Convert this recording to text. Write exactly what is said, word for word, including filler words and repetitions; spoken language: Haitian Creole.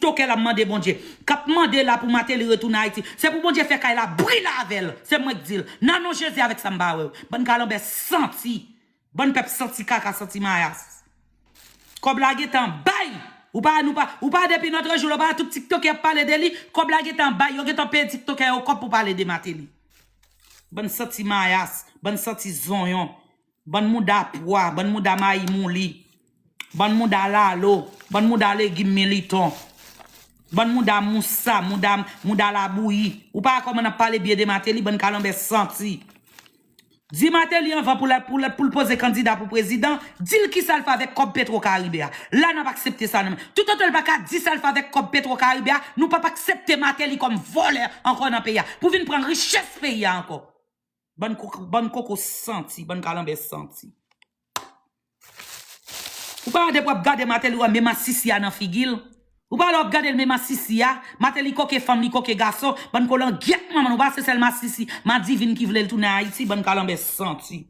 tiktoker l ap mande Bondye, k ap mande la pou Martelly retounen Ayiti, se pou Bondye fè kay la brile avè l. Se mwen k di l. Nan non Jezi, avèk sa m pa wè w. Bann kalanbè santi. Bann pèp santi kaka, santi mayas. Kòb la gentan bay. Ou pa, nou pa, ou pa depi notre jour, ou pa tout tiktoker ap pale de li. Kòb la gentan bay. Yo gentan peye tiktoker yo kòb pou pale de Martelly. Bann santi mayas, bann santi zonyon, bann mouda pwa, bann mouda mayi mouli, bann mouda lalo, bann mouda legim militon, bann mouda mousa, mouda, mouda labouyi. Ou pa wè kòman n ap pale byen de Martelly, bann kalanbè santi. Di Martelly anvan pou l, pou l, pou l poze kandida pou prezidan, di l kisa l fè avèk kòb Petro Karibe a. La n ap aksepte sa nan men. Toutotan l pa ka di sa l fè avèk kòb Petro Karibe a, nou p ap aksepte Martelly kòm vòlè ankò nan peyi a. Pou vin pran richès peyi a ankò. Bann koko, bann koko santi, bann kalanbè santi. Ou pa wè depi w ap gade Martelly, ou wè men masisi a nan figi l. Ou pa wè lè w ap gade l men masisi a, Martelly koke fanm, li koke gason, bann kolangyèt manman, ou pa se sèl masisi, madivin ki vle l tounen Ayiti, bann kalanbè santi.